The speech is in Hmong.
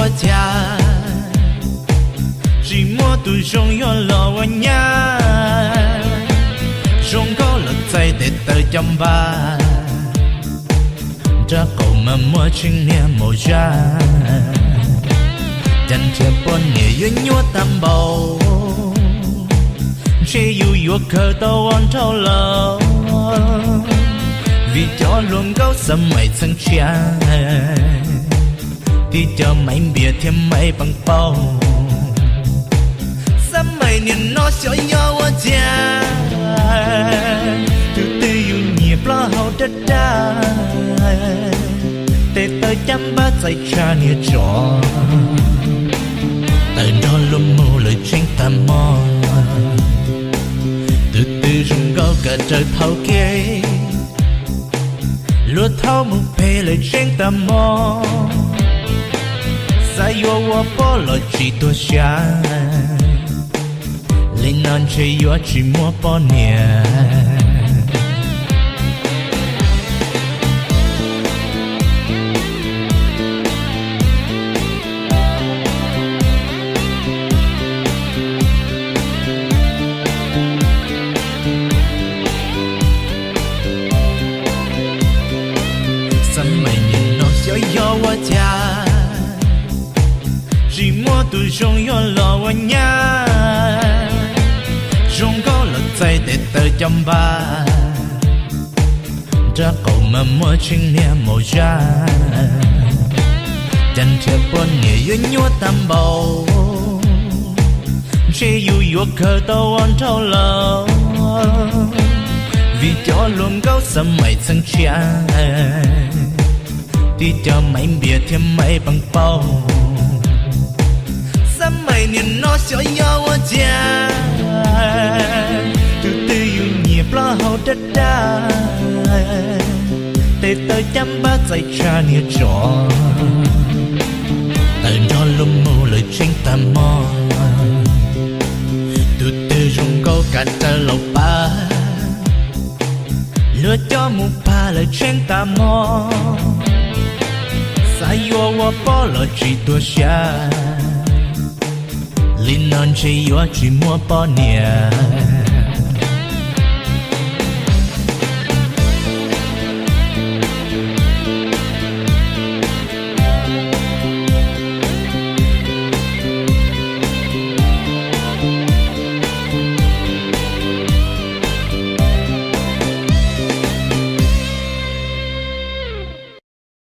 Cas tsis muaj tus zoo yuav los ua nyab, zoo nkauj los txais tes taw caj npab, nraub qaum mas muaj tsheej niag maum zaj, cas nrhiav poj niam yuav nyuaj tag npaum, ntshe yus yuav khaws tau ua nraug lawm, vim cov hluas nkauj xab maim txheej tshiab, tib co maiv npias thiab maiv peev pauj. Xab maim niam no xyov yog ua cas, tus twg yus nyiam plaub hau dab dab, tes taw caj npab txais tshaj niag tsov, tawm nrog luag mus lawv tseeb tag hmo, tus twg zoo nkauj kav raws thaum kev, luag thaub mus pem lawv tseeb tag hmo, xav yuav ua poj los tsis tuag siab, li no ntshe yuav tsis muaj poj niam. Xab maim niam no xyov yog ua cas, tsis muaj tus zoo yuav los ua nyab, zoo nkauj los txais tes taw caj npab, nraub qaum mas muaj tsheej niag maum zaj, cas nrhiav poj niam yuav nyuaj tag npaum, ntshe yus yuav khaws tau ua nraug lawm, vim cov hluas nkauj xab maim txheej tshiab, tib co maiv npias thiab maiv peev pauj. Xab maim niam no xyov yog ua cas, tus twg yus nyiam plaub hau dab dab, tes taw caj npab txais tshaj niag tsov, tawm nrog luag mus lawv tseeb tag hmo, tus twg zoo nkauj kav raws laus pab, luag coj mus pab lawv tseeb tag hmo, xav yuav ua poj los tsis tuag siab, li no ntshe yuav tsis muaj poj niam.